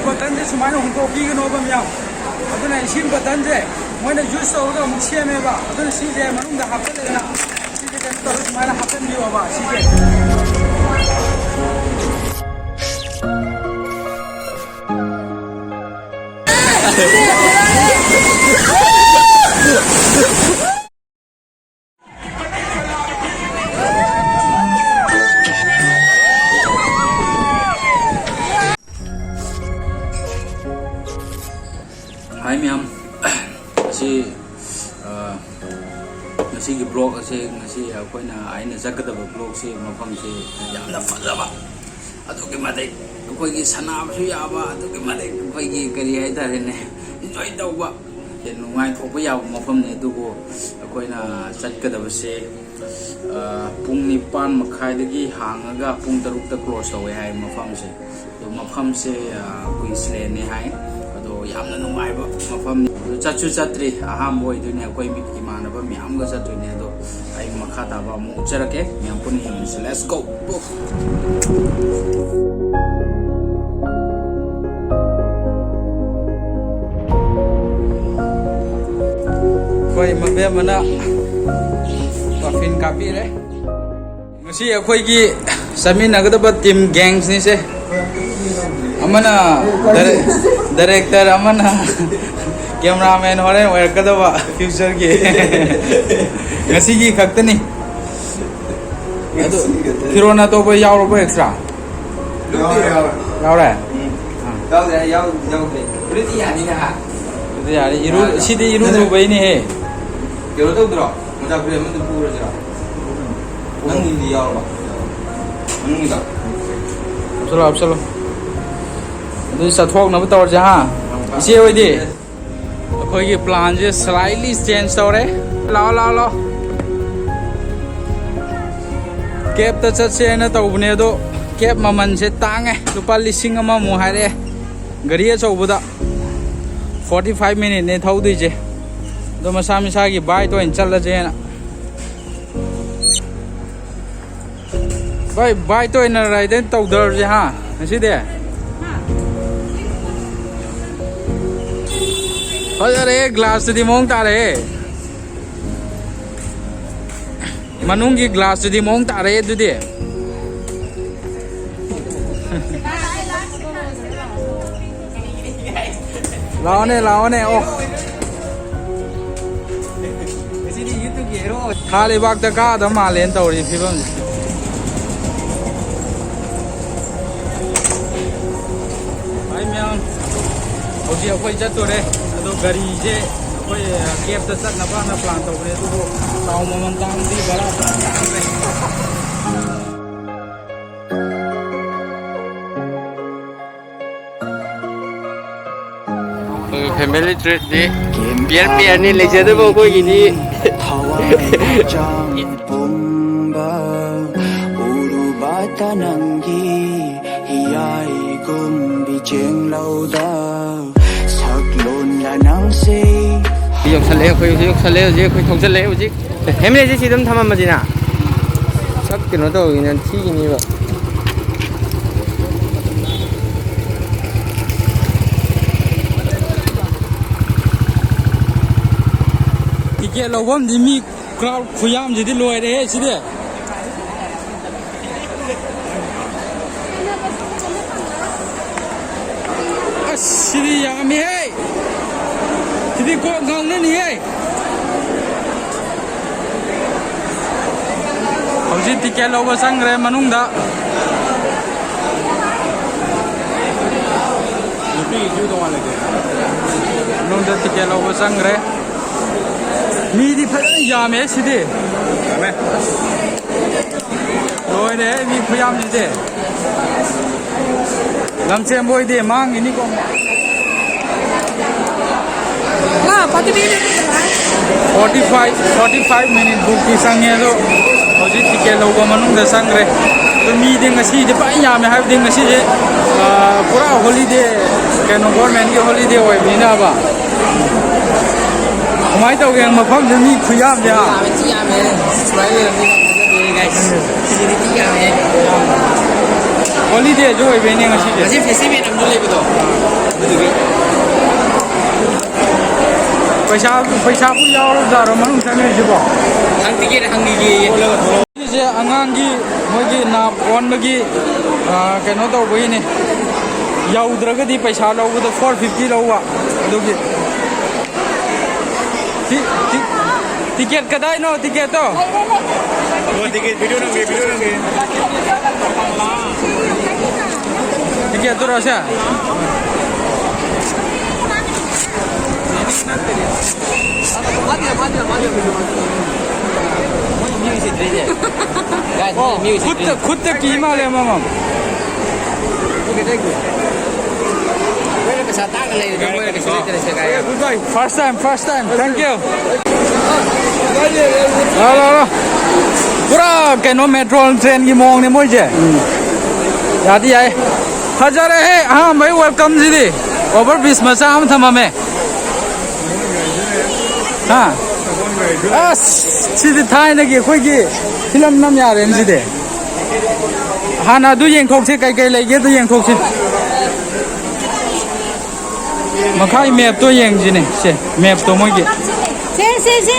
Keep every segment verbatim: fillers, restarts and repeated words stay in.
ꯕꯇꯟꯁꯦ ꯁꯨꯃꯥꯏꯅ ꯍꯣꯡꯗꯣꯛꯄꯤꯒꯅꯣꯕ ꯃꯌꯥꯝ꯫ ꯑꯗꯨꯅ ꯏꯁꯤꯡ ꯕꯇꯟꯁꯦ ꯃꯣꯏꯅ ꯌꯨꯁ ꯇꯧꯔꯒ ꯑꯃꯨꯛ ꯁꯦꯝꯃꯦꯕ꯫ ꯑꯗꯨꯅ ꯁꯤꯁꯦ ꯃꯅꯨꯡꯗ ꯍꯥꯞꯆꯜꯂꯦꯗꯅ, ꯁꯤꯁꯦ ꯀꯩꯅꯣ ꯇꯧꯔꯒ ꯁꯨꯃꯥꯏꯅ ꯍꯥꯞꯆꯟꯕꯤꯌꯣꯕ ꯁꯤꯁꯦ꯫ ꯍꯥꯏ ꯃꯌꯥꯝ, ꯑꯁꯤ, ꯑ, ꯉꯁꯤꯒꯤ ꯕ꯭ꯂꯣꯛ ꯑꯁꯤ, ꯉꯁꯤ ꯑꯩꯈꯣꯏꯅ, ꯑꯩꯅ ꯆꯠꯀꯗꯕ ꯕ꯭ꯂꯣꯛꯁꯤ ꯃꯐꯝꯁꯤ ꯌꯥꯝꯅ ꯐꯖꯕ, ꯑꯗꯨꯛꯀꯤ ꯃꯇꯤꯛ ꯑꯩꯈꯣꯏꯒꯤ ꯁꯥꯟꯅꯕꯁꯨ ꯌꯥꯕ, ꯑꯗꯨꯛꯀꯤ ꯃꯇꯤꯛ ꯑꯩꯈꯣꯏꯒꯤ ꯀꯔꯤ ꯍꯥꯏꯇꯥꯔꯦꯅꯦ, ꯏꯟꯖꯣꯏ ꯇꯧꯕ, ꯅꯨꯡꯉꯥꯏꯊꯣꯛꯄ ꯌꯥꯕ ꯃꯐꯝꯅꯤ꯫ ꯑꯗꯨꯕꯨ ꯑꯩꯈꯣꯏꯅ ꯆꯠꯀꯗꯕꯁꯦ, ꯑ, ꯄꯨꯡ ꯅꯤꯄꯥꯟ ꯃꯈꯥꯏꯗꯒꯤ ꯍꯥꯡꯉꯒ ꯄꯨꯡ ꯇꯔꯨꯛꯇ ꯀ꯭ꯂꯣꯁ ꯇꯧꯋꯦ ꯍꯥꯏ ꯃꯐꯝꯁꯦ꯫ ꯑꯗꯣ ꯃꯐꯝꯁꯦ, ꯑ, ꯀꯨꯏꯟꯁꯂꯦꯟꯅꯦ ꯍꯥꯏ꯫ ꯑꯗꯣ ꯌꯥꯝꯅ ꯅꯨꯡꯉꯥꯏꯕ ꯃꯐꯝꯅꯤ꯫ ꯑꯗꯣ ꯆꯠꯁꯨ ꯆꯠꯇ꯭ꯔꯤ, ꯑꯍꯥꯟꯕ ꯑꯣꯏꯗꯣꯏꯅꯦ꯫ ꯑꯩꯈꯣꯏ ꯃꯤ, ꯏꯃꯥꯟꯅꯕ ꯃꯌꯥꯝꯒ ꯆꯠꯇꯣꯏꯅꯦ꯫ ꯑꯗꯣ ꯑꯩ ꯃꯈꯥ ꯇꯥꯕ ꯑꯃꯨꯛ ꯎꯠꯆꯔꯛꯀꯦ, ꯃꯌꯥꯝ ꯄꯨꯟꯅ ꯌꯦꯡꯃꯤꯟꯅꯁꯤ꯫ Let's go! ꯑꯩꯈꯣꯏ ꯃꯕꯦꯝꯃꯅ ꯄꯥꯐꯤꯟ ꯀꯥꯞꯄꯤꯔꯦ꯫ ꯉꯁꯤ ꯑꯩꯈꯣꯏꯒꯤ ꯆꯠꯃꯤꯟꯅꯒꯗꯕ ꯇꯤꯝ ꯒꯦꯡꯁꯅꯤꯁꯦ꯫ ꯑꯃꯅ ꯗꯥꯏꯔꯦꯛ-, ꯗꯥꯏꯔꯦꯛꯇꯔ, ꯑꯃꯅ ꯀꯦꯃꯦꯔꯥꯃꯦꯟ ꯍꯣꯔꯦꯟ ꯑꯣꯏꯔꯛꯀꯗꯕ ꯐ꯭ꯌꯨꯆꯔꯒꯤ꯫ ꯉꯁꯤꯒꯤ ꯈꯛꯇꯅꯤ꯫ ꯑꯗꯨ ꯐꯤꯔꯣꯟ ꯑꯇꯣꯞꯄ ꯌꯥꯎꯔꯕꯣ ꯑꯦꯛꯁꯇ꯭ꯔꯥ? ꯌꯥꯎꯔꯦ, ꯌꯥꯎꯔꯦ꯫ ꯌꯥꯎꯔꯦ? ꯎꯝ꯫ ꯑꯥ꯫ ꯌꯥꯎꯗ꯭ꯔꯦ, ꯌꯥꯎ-, ꯌꯥꯎꯗ꯭ꯔꯦ꯫ ꯐꯨꯔꯤꯠꯇꯤ ꯌꯥꯅꯤꯅ ꯍꯥ? ꯑꯗꯨꯗꯤ ꯌꯥꯔꯦ꯫ ꯏꯔꯨ-, ꯌꯥꯔꯦ꯫ ꯁꯤꯗꯤ ꯏꯔꯨꯂꯨꯕꯩꯅꯦꯍꯦ꯫ ꯀꯩꯅꯣ ꯇꯧꯗ꯭ꯔꯣ? ꯃꯣꯖꯥ ꯐꯨꯔꯤꯠ ꯑꯃꯗꯨ ꯄꯨꯔꯁꯤꯔꯣ? ꯅꯪꯒꯤꯗꯤ ꯌꯥꯎꯔꯕ? ꯃꯅꯨꯡꯒꯤꯗꯣ? ꯍꯥꯞꯆꯜꯂꯣ, ꯍꯥꯞꯆꯜꯂꯣ꯫ ꯑꯗꯨꯗꯤ ꯆꯠꯊꯣꯛꯅꯕ ꯇꯧꯔꯁꯦ ꯍꯥ? ꯏꯆꯦ ꯍꯣꯏꯗꯤ? ꯑꯩꯈꯣꯏꯒꯤ ꯄ꯭ꯂꯥꯟꯁꯦ slightly change ꯇꯧꯔꯦ꯫ ꯂꯥꯛꯑꯣ, ꯂꯥꯛꯑꯣ, ꯂꯥꯛꯑꯣ꯫ ꯀꯦꯞꯇ ꯆꯠꯁꯦꯅ ꯇꯧꯕꯅꯦ, ꯑꯗꯣ ꯀꯦꯞ ꯃꯃꯜꯁꯦ ꯇꯥꯡꯉꯦ, ꯂꯨꯄꯥ ꯂꯤꯁꯤꯡ ꯑꯃꯃꯨꯛ ꯍꯥꯏꯔꯛꯑꯦ꯫ ꯒꯥꯔꯤ ꯑꯆꯧꯕꯗ forty five minute ꯅꯦ ꯊꯧꯗꯣꯏꯁꯦ꯫ ꯑꯗꯣ ꯃꯁꯥ ꯃꯁꯥꯒꯤ bike ꯇ ꯑꯣꯏꯅ ꯆꯠꯂꯁꯦꯅ꯫ ꯚꯥꯏ, bike ꯇ ꯑꯣꯏꯅ ride ꯇꯧꯗꯔꯁꯦ ꯍꯥ, ꯉꯁꯤꯗꯤ꯫ ꯐꯖꯔꯦ, ꯒ꯭ꯂꯥꯁꯇꯨꯗꯤ ꯃꯑꯣꯡ ꯇꯥꯔꯦ꯫ ꯃꯅꯨꯡꯒꯤ ꯒ꯭ꯂꯥꯁꯇꯨꯗꯤ ꯃꯑꯣꯡ ꯇꯥꯔꯦ ꯑꯗꯨꯗꯤ꯫ ꯂꯥꯛꯑꯣꯅꯦ, ꯂꯥꯛꯑꯣꯅꯦ꯫ ꯑꯣ꯫ ꯊꯥ ꯂꯩꯕꯥꯛꯇ ꯀꯥꯗꯕ ꯃꯥꯜꯂꯦꯅ ꯇꯧꯔꯤ ꯐꯤꯕꯝꯁꯦ꯫ ꯍꯥꯏ ꯃꯌꯥꯝ, ꯍꯧꯖꯤꯛ ꯑꯩꯈꯣꯏ ꯆꯠꯇꯣꯔꯦ꯫ ꯑꯗꯣ ꯒꯥꯔꯤꯁꯦ ꯑꯩꯈꯣꯏ ꯀꯦꯞꯇ ꯆꯠꯅꯕꯅ ꯄ꯭ꯂꯥꯟ ꯇꯧꯕꯅꯦ, ꯑꯗꯨꯕꯨ ꯊꯥꯎ ꯃꯃꯜ ꯇꯥꯡꯕꯗꯤ ꯚꯔꯥ ꯄꯨꯔꯥ ꯇꯥꯡꯈ꯭ꯔꯦ꯫ ꯑꯩꯈꯣꯏꯒꯤ family treatꯗꯤ beer beerꯅꯤ ꯂꯩꯖꯗꯕ ꯑꯩꯈꯣꯏꯒꯤꯗꯤ꯫ ꯊꯋꯥꯏ ꯍꯛꯆꯥꯡ ꯄꯨꯝꯕ ꯎꯔꯨꯕꯇ ꯅꯪꯒꯤ ꯍꯤꯌꯥꯏꯒꯨꯝꯕꯤ ꯆꯦꯡꯂꯧꯗ ꯁꯛꯂꯣꯟꯂ ꯅꯪꯁꯦ꯫ ꯌꯧꯁꯜꯂꯛꯑꯦ, ꯑꯩꯈꯣꯏ ꯍꯧꯖꯤꯛ ꯌꯧꯁꯜꯂꯛꯑꯦ, ꯍꯧꯖꯤꯛ ꯑꯩꯈꯣꯏ ꯊꯧꯖꯜꯂꯛꯑꯦ ꯍꯧꯖꯤꯛ꯫ Familyꯁꯦ ꯁꯤ ꯑꯗꯨꯝ ꯊꯝꯃꯝꯃꯁꯤꯅ꯫ ꯁꯛ ꯀꯩꯅꯣ ꯇꯧꯋꯤꯅ ꯊꯤꯒꯤꯅꯤꯕ꯫ Ticket ꯂꯧꯐꯝꯗꯤ ꯃꯤ crowd ꯈꯨꯌꯥꯝꯁꯤꯗꯤ ꯂꯣꯏꯔꯦꯍꯦ ꯁꯤꯗꯤ꯫ ꯑꯁ, ꯁꯤꯗꯤ ꯌꯥꯝꯃꯤꯍꯦ꯫ ꯁꯤꯗꯤ ꯀꯣꯛ ꯉꯥꯎꯅꯅꯤꯍꯦ꯫ ꯍꯧꯖꯤꯛ ticket ꯂꯧꯕ ꯆꯪꯈ꯭ꯔꯦ ꯃꯅꯨꯡꯗ꯫ ꯅꯨꯄꯤꯒꯤꯁꯨ ꯇꯣꯉꯥꯟ ꯂꯩꯇꯦ꯫ ꯃꯅꯨꯡꯗ ticket ꯂꯧꯕ ꯆꯪꯈ꯭ꯔꯦ꯫ ꯃꯤꯗꯤ ꯐꯖꯅ ꯌꯥꯝꯃꯦ ꯁꯤꯗꯤ꯫ ꯌꯥꯝꯃꯦ꯫ ꯂꯣꯏꯔꯦ ꯃꯤ ꯈꯨꯌꯥꯝꯁꯤꯗꯤ꯫ ꯂꯝꯆꯦꯟꯕꯣꯏꯗꯤ ꯃꯥꯡꯉꯤꯅꯤꯀꯣ꯫ Forty five, forty five minute bookꯇꯤ ꯆꯪꯉꯦ, ꯑꯗꯣ ꯍꯧꯖꯤꯛ ticket ꯂꯧꯕ ꯃꯅꯨꯡꯗ ꯆꯪꯈ꯭ꯔꯦ꯫ ꯑꯗꯣ ꯃꯤꯗꯤ ꯉꯁꯤꯗꯤ ꯐꯖꯅ ꯌꯥꯝꯃꯦ, ꯍꯥꯏꯕꯗꯤ ꯉꯁꯤꯁꯦ, ꯑꯥ, ꯄꯨꯔꯥ holiday, ꯀꯩꯅꯣ, governmentꯀꯤ holiday ꯑꯣꯏꯕꯅꯤꯅꯕ꯫ ꯀꯃꯥꯏꯅ ꯇꯧꯒꯦ ꯃꯐꯝꯁꯦ ꯃꯤ ꯈꯨꯌꯥꯝꯁꯦ, ꯍꯥ? ꯌꯥꯝꯃꯦ, ꯊꯤ ꯌꯥꯝꯃꯦ꯫ ꯁꯨꯃꯥꯏꯅ ꯂꯩꯔꯝꯅꯤ ꯊꯥꯖꯗꯦ, guys꯫ ꯁꯤꯗꯤ ꯊꯤ ꯌꯥꯝꯃꯦ꯫ Holidayꯁꯨ ꯑꯣꯏꯕꯩꯅꯦ ꯉꯁꯤꯁꯦ꯫ ꯉꯁꯤ festival ꯑꯃꯁꯨ ꯂꯩꯕꯗꯣ꯫ ꯑꯗꯨꯗꯨꯒꯤ꯫ ꯄꯩꯁꯥ, ꯄꯩꯁꯥꯕꯨ ꯌꯥꯎꯔꯖꯥꯔꯣ ꯃꯅꯨꯡ ꯆꯪꯉꯛꯏꯁꯤꯕꯣ? ꯅꯪ ꯇꯤꯀꯦꯠ ꯍꯪꯈꯤꯒꯦꯌꯦ꯫ ꯁꯤꯁꯦ ꯑꯉꯥꯡꯒꯤ ꯃꯣꯏꯒꯤ ꯅꯥꯞ ꯑꯣꯟꯕꯒꯤ, ꯑ, ꯀꯩꯅꯣ ꯇꯧꯕꯒꯤꯅꯤ꯫ ꯌꯧꯗ꯭ꯔꯒꯗꯤ ꯄꯩꯁꯥ ꯂꯧꯕꯗ four fifty ꯂꯧꯕ꯫ ꯑꯗꯨꯒꯤ꯫ ꯇꯤ-, ꯇꯤ-, ꯇꯤꯀꯦꯠ ꯀꯗꯥꯏꯅꯣ ꯇꯤꯀꯦꯠꯇꯣ? ꯑꯣ, ꯇꯤꯀꯦꯠ video ꯅꯝꯒꯦ, video ꯅꯝꯒꯦ꯫ ꯇꯤꯀꯦꯠꯇꯨꯔꯣ ꯁꯦ? ꯃꯣꯏ ꯃꯤ ꯎꯁꯤꯠꯇ꯭ꯔꯤꯁꯦ꯫ Guys, ꯃꯣꯏ ꯃꯤ ꯎꯁꯤꯠꯇ꯭ꯔꯤꯁꯦ꯫ ꯈꯨꯠꯇ, ꯈꯨꯠꯇ ꯀꯤ ꯃꯥꯜꯂꯦ ꯑꯃꯃꯝ꯫ ꯃꯣꯏꯅ ꯄꯩꯁꯥ ꯇꯥꯡꯅ ꯂꯩꯔꯤꯗꯣ, ꯃꯣꯏꯅ ꯀꯩꯁꯨ ꯂꯩꯇꯅ ꯁꯦꯒꯥꯏ꯫ First time, first time. Thank you. ꯂꯥ, ꯂꯥ, ꯂꯥ꯫ ꯄꯨꯔꯥ ꯀꯩꯅꯣ metro train ꯒꯤ ꯃꯑꯣꯡꯅꯦ ꯃꯣꯏꯁꯦ꯫ ꯌꯥꯗꯤ ꯌꯥꯏ꯫ ꯐꯖꯔꯦꯍꯦ, ꯑꯍꯥꯟꯕꯩ welcome ꯁꯤꯗꯤ꯫ Over bridge ꯃꯆꯥ ꯑꯃ ꯊꯝꯃꯝꯃꯦ꯫ ꯍꯥ? ꯑꯁ, ꯁꯤꯗꯤ ꯊꯥꯏꯅꯒꯤ ꯑꯩꯈꯣꯏꯒꯤ film ꯅꯝ ꯌꯥꯔꯦꯅꯦ ꯁꯤꯗꯤ꯫ ꯍꯥꯟꯅ ꯑꯗꯨ ꯌꯦꯡꯊꯣꯛꯁꯤ, ꯀꯩꯀꯩ ꯂꯩꯒꯦ ꯑꯗꯨ ꯌꯦꯡꯊꯣꯛꯁꯤ꯫ ꯃꯈꯥꯒꯤ map ꯇꯣ ꯌꯦꯡꯁꯤꯅꯦ꯫ ꯁꯦ, map ꯇꯣ ꯃꯣꯏꯒꯤ꯫ ꯁꯦ, ꯁꯦ, ꯁꯦ꯫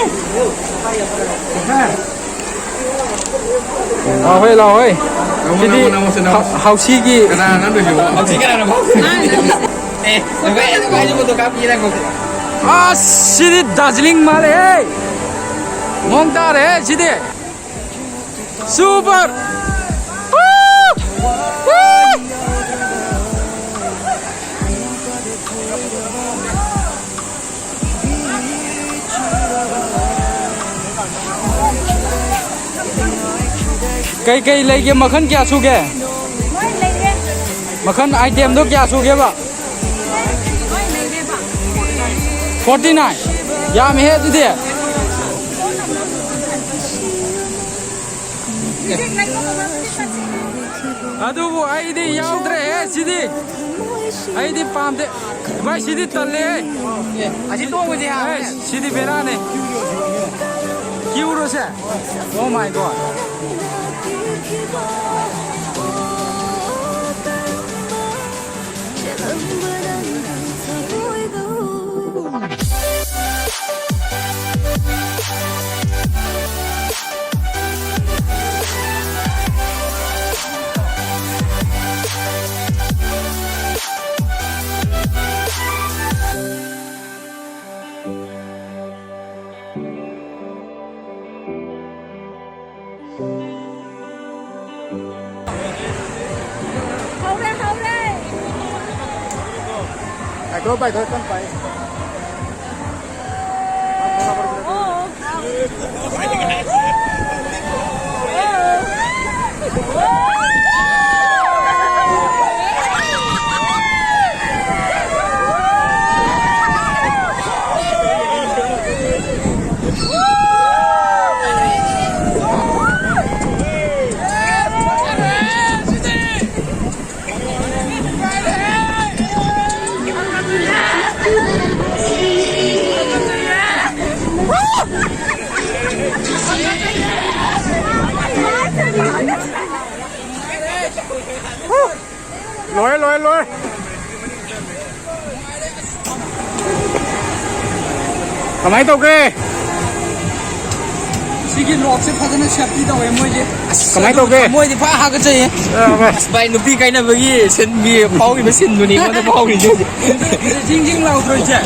ꯂꯥꯎꯍꯦ, ꯂꯥꯎꯍꯦ꯫ ꯅꯃꯣ, ꯁꯤꯗꯤ ꯅꯃꯣ, ꯅꯃꯣ, ꯁꯤ ꯅꯃꯣ꯫ ꯍꯥꯎ-, ꯍꯥꯎꯁꯤꯒꯤ꯫ ꯀꯅꯥ ꯅꯝꯗꯣꯏꯁꯤꯕꯣ? ꯍꯥꯎꯁꯤ ꯀꯅꯥꯅꯣ? ꯑꯦ, ꯅꯈꯣꯏ, ꯅꯈꯣꯏ ꯑꯩꯁꯨ photo ꯀꯥꯞꯄꯤꯔ ꯉꯝꯗꯦ꯫ ꯑꯁ, ꯁꯤꯗꯤ ꯗꯥꯔꯖꯤꯂꯤꯡ ꯃꯥꯜꯂꯦꯍꯦ꯫ ꯃꯑꯣꯡ ꯇꯥꯔꯦꯍꯦ ꯁꯤꯗꯤ꯫ Super! Woo! Woo! ꯀꯩ ꯀꯩ ꯂꯩꯒꯦ? ꯃꯈꯜ ꯀꯌꯥ ꯁꯨꯒꯦ? ꯂꯣꯏ ꯂꯩꯔꯦ꯫ ꯃꯈꯜ item ꯗꯣ ꯀꯌꯥ ꯁꯨꯒꯦꯕ? ꯂꯣꯏ ꯂꯩꯔꯦꯕ꯫ Forty nine? ꯌꯥꯝꯃꯤꯍꯦ ꯑꯗꯨꯗꯤ꯫ ꯍꯧꯖꯤꯛ ꯂꯩꯕ ꯃꯃꯜꯗꯤ ꯆꯠꯁꯤ꯫ ꯑꯗꯨꯕꯨ ꯑꯩꯗꯤ ꯌꯥꯎꯗ꯭ꯔꯦꯍꯦ ꯁꯤꯗꯤ꯫ ꯑꯩꯗꯤ ꯄꯥꯝꯗꯦ꯫ ꯚꯥꯏ, ꯁꯤꯗꯤ ꯇꯜꯂꯦꯍꯦ꯫ ꯑꯦ, ꯑꯁꯤ ꯇꯣꯡꯕꯗꯤ ꯌꯥꯕꯅꯦ꯫ ꯑꯦ, ꯁꯤꯗꯤ ꯕꯦꯔꯥꯅꯦ꯫ ꯀꯤꯎꯔꯣꯁꯦ꯫ Oh my God꯫ ꯄꯥꯏꯊꯣꯛ, ꯄꯥꯏꯊꯣꯛ, ꯀꯟꯅ ꯄꯥꯏ꯫ ꯂꯣꯏꯔꯦ, ꯂꯣꯏꯔꯦ, ꯂꯣꯏꯔꯦ꯫ ꯀꯃꯥꯏꯅ ꯇꯧꯒꯦ? ꯁꯤꯒꯤ ꯂꯣꯛꯁꯦ ꯐꯖꯅ ꯁꯦꯐꯇꯤ ꯇꯧꯋꯦ ꯃꯣꯏꯁꯦ꯫ ꯑꯁ, ꯀꯃꯥꯏꯅ ꯇꯧꯒꯦ? ꯃꯣꯏꯗꯤ ꯐꯖꯅ ꯍꯥꯒꯠꯆꯩꯌꯦ꯫ ꯑ, ꯚꯥꯏ꯫ ꯑꯁ, ꯚꯥꯏ, ꯅꯨꯄꯤ ꯀꯥꯏꯅꯕꯒꯤ ꯁꯤꯟꯕꯤ ꯐꯥꯎꯈꯤꯕ ꯁꯤꯟꯗꯨꯅꯤ ꯑꯩꯉꯣꯟꯗ ꯐꯥꯎꯔꯤꯁꯦ ꯍꯧꯖꯤꯛ꯫ ꯖꯤꯡ ꯖꯤꯡ ꯂꯥꯎꯗ꯭ꯔꯣ, ꯏꯆꯦ?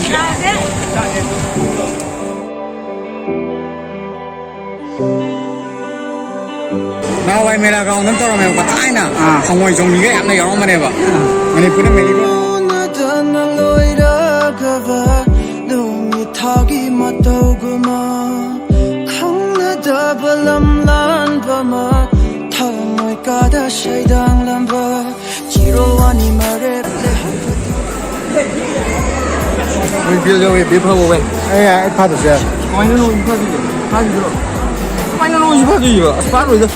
ꯅꯍꯥꯟꯋꯥꯏ ꯃꯦꯂꯥ ꯒ꯭ꯔꯥꯎꯟꯗ ꯑꯃ ꯇꯧꯔꯝꯃꯦꯕꯀꯣ, ꯊꯥꯏꯅ꯫ ꯑꯥ꯫ ꯍꯪꯉꯣꯏ ꯆꯣꯡꯕꯤꯒ ꯌꯥꯝꯅ ꯌꯥꯎꯔꯝꯕꯅꯦꯕ꯫ ꯃꯅꯤꯄꯨꯔꯗ ꯃꯦꯂꯥ ꯒ꯭ꯔꯥꯎꯟ ꯎꯅꯗꯅ ꯂꯣꯏꯔꯒꯕ ꯅꯨꯃꯤꯠ ꯊꯥꯒꯤ ꯃꯇꯧꯒꯨꯝꯅ ꯈꯪꯅꯗꯕ ꯂꯝꯂꯥꯟꯕ ꯑꯃ ꯊꯃꯣꯏ ꯀꯥꯗ ꯁꯩꯗꯥꯡꯂꯝꯕ ꯆꯤꯔꯣ ꯑꯅꯤ ꯃꯔꯦꯞ ꯂꯩꯍꯧꯕ꯫ ꯃꯣꯏ ꯕꯦꯜ ꯌꯧꯔꯦ, ꯕꯦꯜ ꯐꯥꯎꯕ ꯚꯥꯏ꯫ ꯑꯩ, ꯑꯩ ꯐꯥꯗꯕꯁꯨ ꯌꯥꯏ꯫ ꯀꯃꯥꯏꯅꯅꯣ ꯍꯧꯖꯤꯛ ꯐꯥꯗꯣꯏꯁꯦ? ꯐꯥꯈꯤꯗ꯭ꯔꯣ? ꯀꯃꯥꯏꯅꯅꯣ ꯍꯧꯖꯤꯛ ꯐꯥꯗꯣꯏꯁꯤꯕꯣ? ꯑꯁ, ꯐꯥꯔꯣꯏꯗ꯫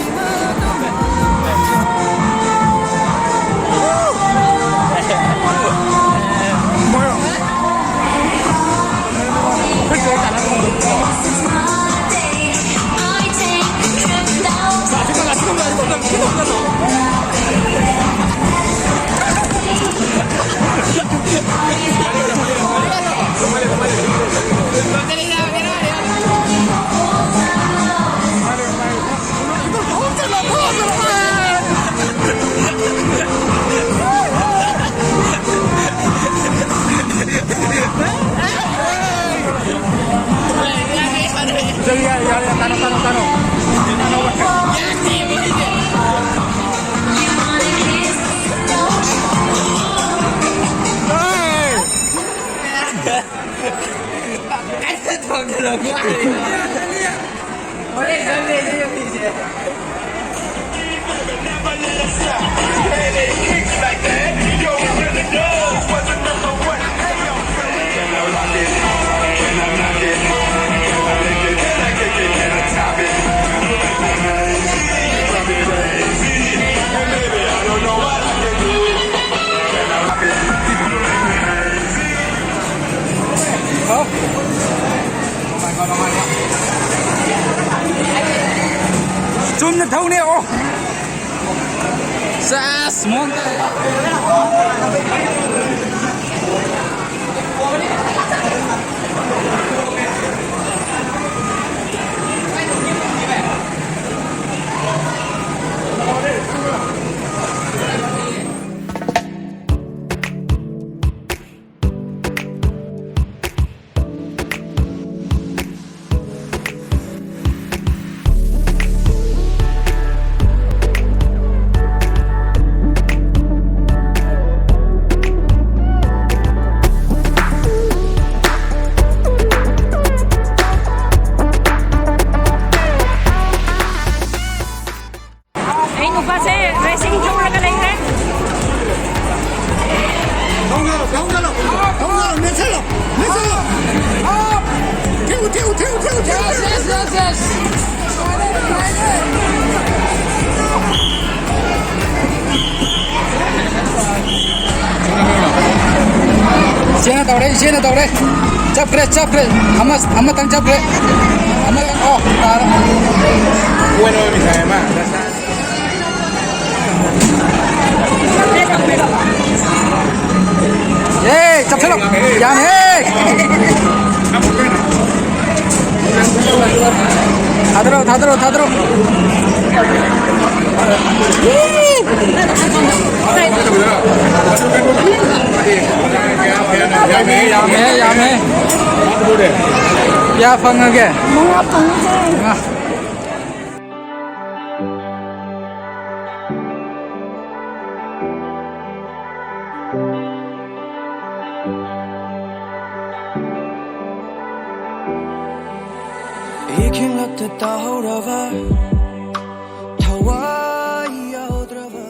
ꯀꯟꯅ ꯊꯣꯡꯖꯤꯜꯂꯣ, ꯉꯥꯏꯔꯤ꯫ ꯍꯣꯔꯦꯟ ꯈꯪꯗꯦ ꯁꯤ ꯅꯨꯄꯤꯁꯦ꯫ ꯆꯨꯝꯅ ꯊꯧꯅꯦ꯫ ꯑꯣ꯫ ꯁꯦꯁ, ꯃꯣꯍꯟ꯫ ꯑꯩ ꯅꯨꯄꯥꯁꯦ ꯔꯦꯁꯤꯡ ꯊꯧꯔꯒ ꯂꯩꯔꯦ꯫ ꯊꯧꯒꯅꯨ, ꯊꯧꯒꯅꯨ, ꯊꯧꯒꯅꯨ, ꯅꯦꯠꯁꯜꯂꯣ, ꯅꯦꯠꯁꯜꯂꯣ꯫ ꯊꯦꯛꯎ, ꯊꯦꯛꯎ, ꯊꯦꯛꯎ, ꯊꯦꯛꯎ, ꯊꯦꯛꯎ, ꯊꯦꯛꯎ꯫ Yes, yes, yes, yes. ꯏꯆꯦꯅ ꯇꯧꯔꯦ, ꯏꯆꯦꯅ ꯇꯧꯔꯦ꯫ ꯆꯞꯈ꯭ꯔꯦ, ꯆꯞꯈ꯭ꯔꯦ꯫ ꯑꯃ, ꯑꯃꯇꯪ ꯆꯞꯈ꯭ꯔꯦ꯫ ꯑꯃ, ꯑꯣ, ꯇꯥꯔꯦ꯫ ꯑꯦ, ꯆꯞꯁꯜꯂꯣ꯫ ꯌꯥꯝꯃꯦ꯫ ꯊꯥꯗꯔꯣ, ꯊꯥꯗꯔꯣ, ꯊꯥꯗꯔꯣ꯫ ꯌꯥꯝꯃꯦ, ꯌꯥꯝꯃꯦ꯫ ꯀꯌꯥ ꯐꯪꯉꯒꯦ? ꯃꯉꯥ ꯐꯪꯉꯦ꯫ ꯃꯉꯥ꯫ ꯏꯈꯤꯡꯂꯛꯇ ꯇꯥꯍꯧꯔꯕ ꯊꯋꯥꯏ ꯌꯥꯎꯗ꯭ꯔꯕ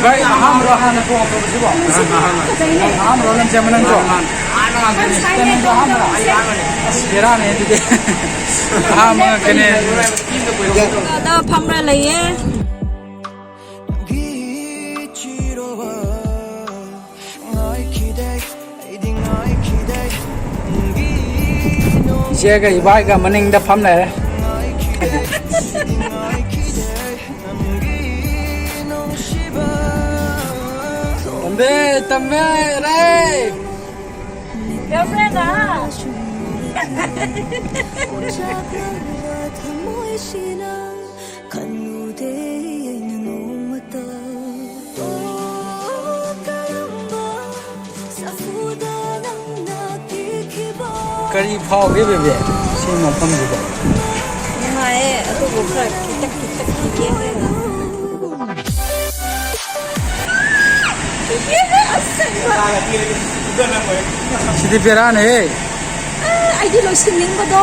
ꯚꯥꯏ, ꯑꯍꯥꯟꯕꯔꯣ ꯍꯥꯟꯅ ꯇꯣꯡꯉꯛꯄꯁꯤꯕꯣ? ꯑꯍꯥꯟꯕꯔꯣ ꯂꯝꯖꯦꯟꯕ ꯅꯪꯁꯨ? ꯅꯪꯁꯨ ꯑꯍꯥꯟꯕꯔꯣ? ꯑꯁ, ꯕꯦꯔꯥꯅꯦ ꯑꯗꯨꯗꯤ꯫ ꯑꯍꯥꯟꯕ ꯉꯥꯛꯇꯅꯦ꯫ ꯗ ꯐꯝꯔ ꯂꯩꯌꯦ꯫ ꯏꯆꯦꯒ ꯏꯕꯥꯏꯒ ꯃꯅꯤꯡꯗ ꯐꯝ ꯂꯩꯔꯦ꯫ ꯇꯝꯕꯦ, ꯇꯝꯕꯦ, ꯔꯦ꯫ ꯌꯥꯎꯁꯪꯗ꯫ ꯈꯜꯂꯨꯗꯦ ꯑꯩꯅ ꯅꯣꯡꯃꯇ꯫ ꯑꯣ, ꯀꯔꯝꯕ ꯁꯥꯐꯨꯗ ꯅꯪꯅ ꯄꯤꯈꯤꯕ꯫ ꯀꯔꯤ ꯐꯥꯎꯒꯦ ꯕꯦꯕꯤ, ꯁꯤ ꯃꯐꯝꯁꯤꯗ? ꯅꯨꯡꯉꯥꯏꯌꯦ, ꯑꯗꯨꯕꯨ ꯈꯔ ꯈꯤꯇꯛ ꯈꯤꯇꯛ ꯀꯤꯌꯦ꯫ ꯁꯤꯗꯤ ꯕꯦꯔꯥꯅꯦꯍꯦ꯫ ꯑꯩꯗꯤ ꯂꯣꯏꯁꯤꯟꯅꯤꯡꯕꯗꯣ,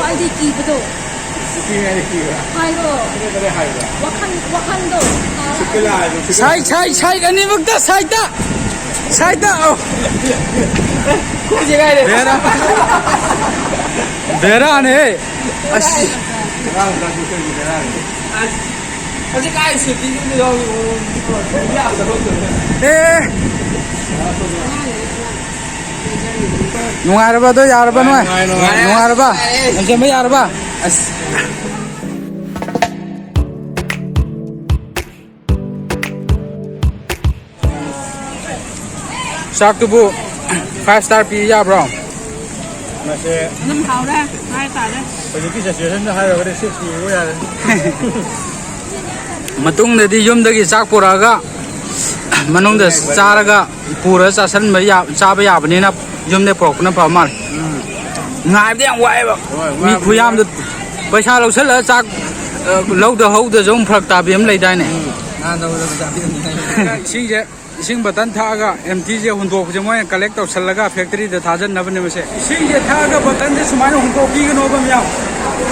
ꯑꯩꯗꯤ ꯀꯤꯕꯗꯣ꯫ ꯍꯥꯏꯌꯣ꯫ ꯋꯥꯈꯜ, ꯋꯥꯈꯜꯗꯣ꯫ ꯁꯥꯏ, ꯁꯥꯏ, ꯁꯥꯏ ꯑꯅꯤꯃꯛꯇ ꯁꯥꯏꯗ꯫ ꯁꯥꯏꯗ꯫ ꯑꯧ꯫ ꯕꯦꯔꯥ꯫ ꯕꯦꯔꯥꯅꯦꯍꯦ꯫ ꯑꯁ꯫ ꯍꯧꯖꯤꯛ ꯀꯥꯏ ꯁꯨꯇꯤꯗꯨ ꯌꯥꯎꯔꯤ? ꯑꯦ꯫ ꯅꯨꯡꯉꯥꯏꯔꯕ ꯑꯗꯣ? ꯌꯥꯔꯕ ꯅꯣꯏ? ꯅꯨꯡꯉꯥꯏ, ꯅꯨꯡꯉꯥꯏ꯫ ꯅꯨꯡꯉꯥꯏꯔꯕ? ꯅꯨꯡꯉꯥꯏꯔꯦ꯫ ꯂꯝꯖꯦꯟꯕ ꯌꯥꯔꯕ? ꯑꯁ꯫ ꯆꯥꯛꯇꯨꯕꯨ five star ꯄꯤ ꯌꯥꯕ꯭ꯔꯣ? ꯃꯁꯦ ꯑꯗꯨꯝ ꯍꯥꯎꯔꯦ ꯍꯥꯏꯇꯥꯔꯦ꯫ ꯍꯧꯖꯤꯛꯀꯤ situationꯗ ꯍꯥꯏꯔꯨꯔꯒꯗꯤ six ꯄꯤꯕ ꯌꯥꯔꯦ꯫ ꯃꯇꯨꯡꯗꯗꯤ ꯌꯨꯝꯗꯒꯤ ꯆꯥꯛ ꯄꯨꯔꯛꯑꯒ ꯃꯅꯨꯡꯗ ꯆꯥꯔꯒ ꯄꯨꯔ ꯆꯥꯁꯟꯕ ꯌꯥ-, ꯆꯥꯕ ꯌꯥꯕꯅꯤꯅ ꯌꯨꯝꯗꯩ ꯄꯨꯔꯛꯄꯅ ꯐꯕ ꯃꯥꯜꯂꯦ꯫ ꯎꯝ꯫ ꯉꯥꯏꯕꯗꯤ ꯌꯥꯝ ꯋꯥꯏꯑꯦꯕ꯫ ꯍꯣꯏ, ꯃꯤ ꯋꯥꯕꯅꯤ꯫ ꯈꯨꯌꯥꯝꯗꯨ ꯄꯩꯁꯥ ꯂꯧꯁꯜꯂꯒ ꯆꯥꯛ, ꯑ, ꯂꯧꯗ ꯍꯧꯗꯁꯨ ꯑꯃꯨꯛ ꯐꯔꯛ ꯇꯥꯕꯤ ꯑꯃ ꯂꯩꯗꯥꯏꯅꯦ? ꯎꯝ꯫ ꯅꯍꯥꯟ ꯇꯧꯕꯗ ꯄꯩꯁꯥ ꯄꯤꯔꯝꯃꯤ ꯍꯥꯏ꯫ ꯏꯁꯤꯡꯁꯦ ꯏꯁꯤꯡ ꯕꯇꯟ ꯊꯛꯑꯒ ꯑꯦꯝꯇꯤꯁꯦ ꯍꯨꯟꯗꯣꯛꯄꯁꯦ ꯃꯣꯏꯅ ꯀꯂꯦꯛ ꯇꯧꯁꯜꯂꯒ ꯐꯦꯛꯇꯔꯤꯗ ꯊꯥꯖꯟꯅꯕꯅꯦ ꯃꯁꯦ꯫ ꯏꯁꯤꯡꯁꯦ ꯊꯛꯑꯒ ꯕꯇꯟꯁꯦ ꯁꯨꯃꯥꯏꯅ ꯍꯨꯟꯗꯣꯛꯄꯤꯒꯅꯣꯕ ꯃꯌꯥꯝ꯫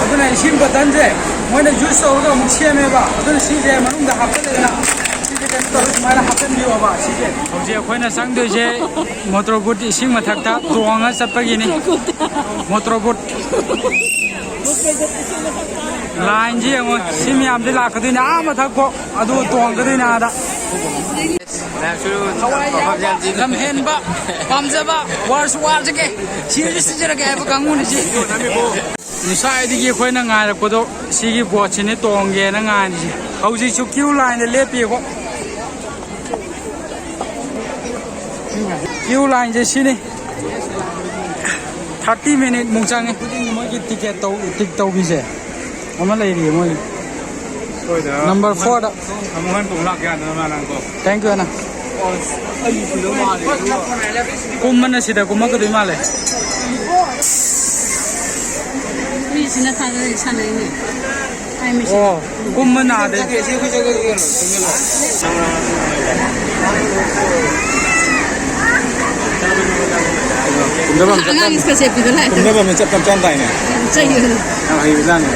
ꯑꯗꯨꯅ ꯏꯁꯤꯡ ꯕꯇꯟꯁꯦ ꯃꯣꯏꯅ ꯌꯨꯁ ꯇꯧꯔꯒ ꯑꯃꯨꯛ ꯁꯦꯝꯃꯦꯕ꯫ ꯑꯗꯨꯅ ꯁꯤꯁꯦ ꯃꯅꯨꯡꯗ ꯍꯥꯞꯆꯜꯂꯦꯗꯅ ꯁꯤꯁꯦ ꯀꯩꯅꯣ ꯇꯧꯔꯒ ꯁꯨꯃꯥꯏꯅ ꯍꯥꯞꯆꯟꯕꯤꯌꯣꯕ꯫ ꯁꯤꯁꯦ ꯍꯧꯖꯤꯛ ꯑꯩꯈꯣꯏꯅ ꯆꯪꯗꯣꯏꯁꯦ ꯃꯣꯇꯣꯔ ꯕꯣꯠ ꯏꯁꯤꯡ ꯃꯊꯛꯇ ꯇꯣꯡꯉ ꯆꯠꯄꯒꯤꯅꯤ꯫ ꯃꯣꯇꯣꯔ ꯕꯣꯠ ꯂꯥꯏꯟꯁꯤ ꯌꯦꯡꯉꯣ꯫ ꯁꯤ ꯃꯌꯥꯝꯁꯤ ꯂꯥꯛꯀꯗꯣꯏꯅꯦ ꯑꯥ ꯃꯊꯛ ꯐꯥꯎ꯫ ꯑꯗꯨ ꯇꯣꯡꯒꯗꯣꯏꯅꯦ ꯑꯥꯗ꯫ ꯂꯝꯍꯦꯟꯕ, ꯄꯥꯝꯖꯕ, ꯋꯥꯔꯁꯨ ꯋꯥꯖꯒꯦ, ꯁꯤꯔꯁꯨ ꯁꯤꯖꯔꯒꯦ ꯍꯥꯏꯕ ꯀꯥꯡꯕꯨꯅꯤ ꯁꯤ꯫ ꯉꯁꯥꯏꯗꯒꯤ ꯑꯩꯈꯣꯏꯅ ꯉꯥꯏꯔꯛꯄꯗꯣ ꯁꯤꯒꯤ ꯕꯣꯠꯁꯤꯅꯤ ꯇꯣꯡꯒꯦꯅ ꯉꯥꯏꯔꯤꯁꯦ꯫ ꯍꯧꯖꯤꯛꯁꯨ ꯀ꯭ꯌꯨ ꯂꯥꯏꯟꯗ ꯂꯦꯞꯄꯤꯀꯣ꯫ ꯀ꯭ꯌꯨ ꯂꯥꯏꯟꯁꯦ ꯁꯤꯅꯤ꯫ ꯊꯥꯔꯇꯤ ꯃꯤꯅꯤꯠꯃꯨꯛ ꯆꯪꯉꯤ꯫ ꯃꯣꯏꯒꯤ ꯇꯤꯀꯦꯠ ꯇꯧ, ꯇꯤꯛ ꯇꯧꯕꯤꯁꯦ ꯑꯃ ꯂꯩꯔꯤꯌꯦ ꯃꯣꯏꯒꯤ꯫ ꯍꯣꯏꯗ꯫ ꯅꯝꯕꯔ ꯐꯣꯔꯗ꯫ ꯑꯃꯨꯛ ꯍꯟꯅ ꯇꯣꯡ ꯂꯥꯛꯀꯦ ꯍꯥꯏꯗꯅ ꯃꯥ ꯅꯪꯀꯣ꯫ Thank you, ꯑꯅ꯫ ꯑꯁ, ꯑꯩ ꯁꯤꯗ ꯃꯥꯜꯂꯦ, ꯑꯗꯨꯒ꯫ ꯀꯨꯝꯕꯅ ꯁꯤꯗ ꯀꯨꯝꯃꯛꯀꯗꯣꯏ ꯃꯥꯜꯂꯦ꯫ ꯃꯤꯁꯤꯅ ꯊꯥꯖ-, ꯁꯥꯟꯅꯩꯅꯦ꯫ ꯑꯣ, ꯀꯨꯝꯕ ꯅꯥꯗꯦ꯫ ꯀꯨꯝꯊꯐꯝ ꯆꯠꯐꯝ-, ꯑꯉꯥꯡꯒꯤ ꯁꯦꯠꯄꯤꯗꯣ ꯂꯥꯛꯑꯦ꯫ ꯀꯨꯝꯊꯐꯝꯗ ꯆꯠꯐꯝ ꯆꯥꯝꯗꯥꯏꯅꯦ꯫ ꯆꯩ꯫ ꯌꯥꯝ ꯍꯩꯕꯖꯥꯠꯅꯤ꯫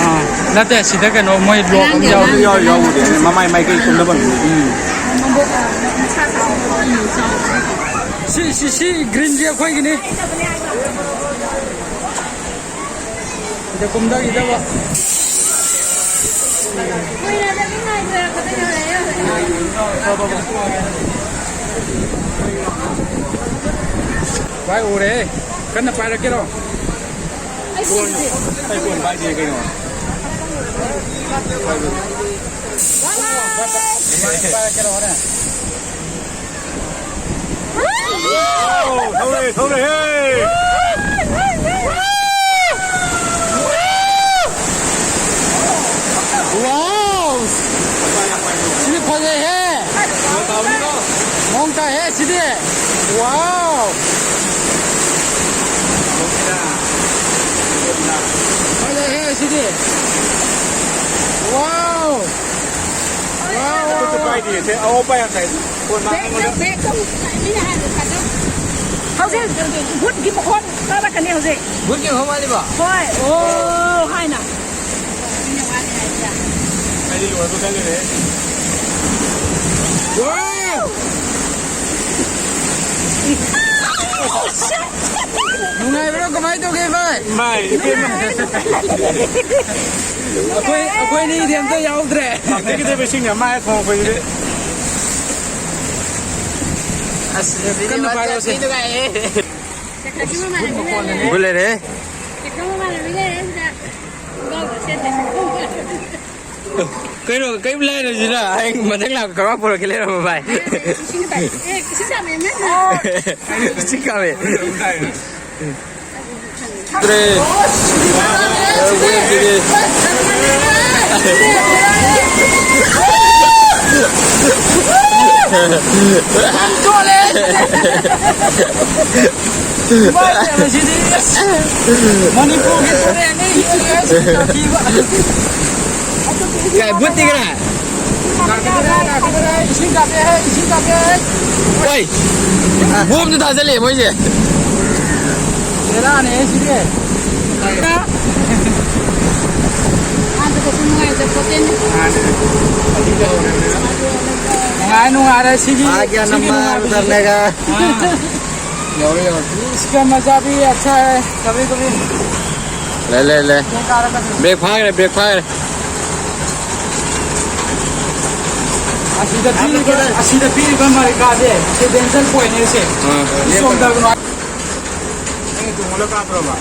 ꯑꯥ, ꯅꯠꯇꯦ, ꯁꯤꯗ ꯀꯩꯅꯣ ꯃꯣꯏ ꯂꯣꯛ ꯑꯃ ꯑꯉꯥꯡꯒꯤ ꯌꯥꯎꯔꯤ꯫ ꯑꯉꯥꯡꯒꯤ ꯌꯥꯎꯔꯤ, ꯌꯥꯎꯕꯨꯗꯤ꯫ ꯃꯃꯥꯏ ꯃꯥꯏꯀꯩ ꯀꯨꯝꯊꯐꯝ꯫ ꯎꯝ꯫ ꯃꯕꯣꯛ, ꯑ, ꯃꯁꯥ ꯆꯥꯎꯕ꯫ ꯎꯝ, ꯆꯥꯎꯕ꯫ ꯁꯤ, ꯁꯤ, ꯁꯤ ꯒ꯭ꯔꯤꯟꯁꯦ ꯑꯩꯈꯣꯏꯒꯤꯅꯤ꯫ ꯁꯤꯗ ꯀꯨꯝꯊꯈꯤꯗꯕ꯫ ꯚꯥꯏ, ꯎꯔꯦ꯫ ꯀꯟꯅ ꯄꯥꯏꯔꯛꯀꯦꯔꯣ? ꯑꯩ ꯐꯣꯟ ꯄꯥꯏꯗꯦ ꯀꯩꯅꯣ꯫ ꯄꯥꯏꯔꯛꯀꯦꯔꯣ ꯍꯣꯔꯦꯟ? ꯊꯧꯔꯦ, ꯊꯧꯔꯦ, ꯍꯦ! ꯋꯥꯎ! ꯁꯤꯗꯤ ꯐꯖꯩꯍꯦ! ꯃꯑꯣꯡ ꯇꯥꯏꯍꯦ ꯁꯤꯗꯤ! ꯋꯥꯎ! ꯐꯖꯩꯍꯦ ꯁꯤꯗꯤ! ꯋꯥꯎ! ꯋꯥꯎ! ꯈꯨꯠꯇ ꯄꯥꯏꯗꯦ, ꯁꯦ, ꯑꯋꯥꯎ ꯄꯥꯏ ꯌꯥꯝ ꯇꯥꯏ꯫ ꯍꯧꯖꯤꯛ ꯕꯨꯠꯀꯤ ꯃꯈꯣꯟ ꯇꯥꯔꯛꯀꯅꯤ ꯍꯧꯖꯤꯛ꯫ ꯕꯨꯠꯀꯤ ꯃꯈꯣꯟ ꯃꯥꯜꯂꯤꯕ? ꯍꯣꯏ꯫ ꯑꯣ ꯍꯥꯏꯅ꯫ ꯑꯩꯗꯤ ꯂꯣꯏꯕ ꯈꯜꯂꯨꯔꯦ꯫ ꯅꯨꯡꯉꯥꯏꯕ꯭ꯔꯣ? ꯀꯃꯥꯏꯅ ꯇꯧꯒꯦ, ꯚꯥꯏ? ꯚꯥꯏ, ꯏꯕꯦꯝꯃ꯫ ꯑꯩꯈꯣꯏ, ꯑꯩꯈꯣꯏ ꯑꯅꯤꯗꯤ ꯑꯝꯇ ꯌꯥꯎꯗ꯭ꯔꯦ꯫ ꯄꯥꯝꯖꯈꯤꯗ꯭ꯔꯦ ꯏꯁꯤꯡꯅ ꯃꯥꯏ ꯊꯣꯡꯉꯛꯄꯁꯤꯗꯤ꯫ ꯑꯁ, ꯀꯟꯅ ꯄꯥꯏꯔꯣꯁꯦ꯫ ꯕꯨꯠ ꯂꯩꯔꯦ꯫ ꯀꯩꯅꯣ, ꯀꯩꯝ ꯂꯩꯔꯣꯏꯁꯤꯅ? ꯑꯩ ꯃꯊꯪ ꯂꯥꯛꯄ ꯈꯔ ꯄꯨꯔꯛꯀꯦ ꯂꯩꯔꯝꯃꯣ, ꯚꯥꯏ꯫ ꯏꯁꯤꯡ ꯀꯥꯞꯄꯦ꯫ ꯇ꯭ꯔꯦ꯫ ꯃꯅꯤꯄꯨꯔꯒꯤ ꯇꯨꯔꯦꯜꯅꯤ꯫ ꯀꯥꯏ ꯕꯨꯠꯇꯤ ꯀꯅꯥ? ꯏꯁꯤꯡ ꯀꯥꯞꯄꯦ, ꯏꯁꯤꯡ ꯀꯥꯞꯄꯦ꯫ ꯍꯣꯏ꯫ ꯕꯣꯝꯁꯨ ꯊꯥꯖꯜꯂꯛꯑꯦ ꯃꯣꯏꯁꯦ꯫ ꯕꯦꯔꯥꯅꯦ ꯁꯤꯗꯤ꯫ ꯍꯥꯟꯕꯗꯁꯨ ꯅꯨꯡꯉꯥꯏꯖꯄꯣꯠꯇꯦꯅꯦ꯫ ꯅꯨꯡꯉꯥꯏ, ꯅꯨꯡꯉꯥꯏꯔꯦ ꯁꯤꯒꯤ, ꯁꯤꯒꯤ ꯅꯨꯡꯉꯥꯏꯕꯁꯤꯗꯤ꯫ ꯑꯥ꯫ ꯌꯧꯔꯦ, ꯌꯧꯔꯦ꯫ इसका मजा भी अच्छा है, कभी कभी। ले, ले, ले। ये कार का ब्रेक ꯐꯥꯈ꯭ꯔꯦ, ब्रेक ꯐꯥꯈ꯭ꯔꯦ꯫ ꯑꯁꯤꯗ ꯄꯤꯔꯤꯕ, ꯑꯁꯤꯗ ꯄꯤꯔꯤꯕ ꯃꯔꯤꯀꯥꯁꯦ, ꯁꯤ danger pointꯅꯦ ꯁꯦ꯫ ꯑꯥ꯫ ꯁꯣꯝꯗ ꯅꯪ ꯇꯣꯡꯉꯒ ꯀꯥꯞꯄ꯭ꯔꯕ?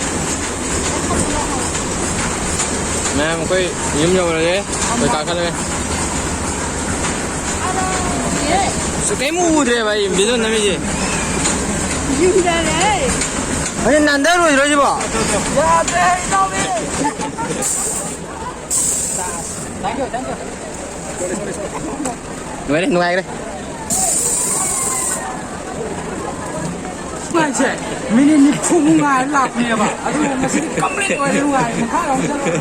ꯃꯌꯥꯝ ꯑꯩꯈꯣꯏ ꯌꯨꯝ ꯌꯧꯔꯦ꯫ ꯑꯩꯈꯣꯏ ꯀꯥꯈꯠꯂꯒꯦ꯫ ꯑꯁ, ꯀꯩꯝ ꯎꯗ꯭ꯔꯦꯕ ꯑꯩ video ꯅꯝꯃꯤꯁꯦ꯫ ꯌꯨꯝꯗꯔꯦ꯫ ꯑꯩ ꯅꯥꯟꯊꯔꯣꯏꯗ꯭ꯔꯣ ꯁꯤꯕꯣ? ꯌꯥꯗ꯭ꯔꯦ, ꯏꯇꯥꯎꯕꯤ꯫ ꯅꯨꯡꯉꯥꯏꯔꯦ, ꯅꯨꯡꯉꯥꯏꯔꯦ꯫ ꯅꯨꯡꯉꯥꯏꯁꯦ꯫ ꯃꯤꯅꯤꯠ ꯅꯤꯐꯨꯃꯨꯛ ꯉꯥꯏꯔ ꯂꯥꯛꯄꯅꯦꯕ꯫ ꯑꯗꯨꯕꯨ ꯉꯁꯤꯗꯤ complete ꯑꯣꯏꯔꯦ, ꯅꯨꯡꯉꯥꯏꯔꯦ꯫ ꯃꯈꯥ ꯑꯃꯨꯛ ꯆꯠꯂꯣ꯫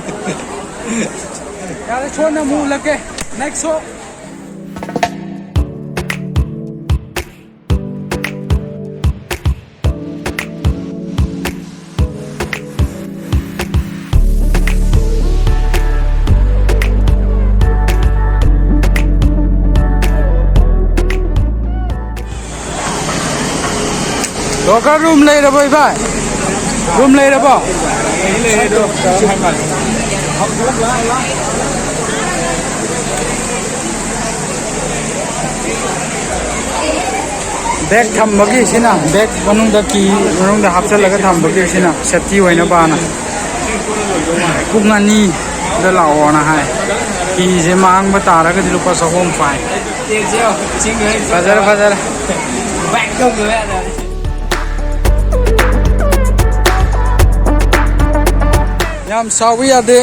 ꯌꯥꯔꯦ, ꯁꯣꯝꯗ ꯑꯃꯨꯛ ꯎꯠꯂꯛꯀꯦ꯫ Next show꯫ ꯂꯣꯀꯔ ꯔꯨꯝ ꯂꯩꯔꯕꯣ, ꯏꯕꯥꯏ? ꯔꯨꯝ ꯂꯩꯔꯕꯣ? ꯕꯦꯒ ꯊꯝꯕꯒꯤ ꯁꯤꯅ, ꯕꯦꯒ ꯃꯅꯨꯡꯗ ꯀꯤ ꯃꯅꯨꯡꯗ ꯍꯥꯞꯆꯤꯜꯂꯒ ꯊꯝꯕꯒꯤ ꯁꯤꯅ ꯁꯦꯐꯇꯤ ꯑꯣꯏꯅꯕꯅ꯫ ꯄꯨꯡ ꯑꯅꯤꯗ ꯂꯥꯛꯑꯣꯅ ꯍꯥꯏ꯫ ꯀꯤꯁꯦ ꯃꯥꯡꯕ ꯇꯥꯔꯒꯗꯤ ꯂꯨꯄꯥ ꯆꯍꯨꯝ ꯐꯥꯏꯟ꯫ ꯐꯖꯔꯦ, ꯐꯖꯔꯦ꯫ ꯌꯥꯝ ꯁꯥꯎꯕ ꯌꯥꯗꯦ꯫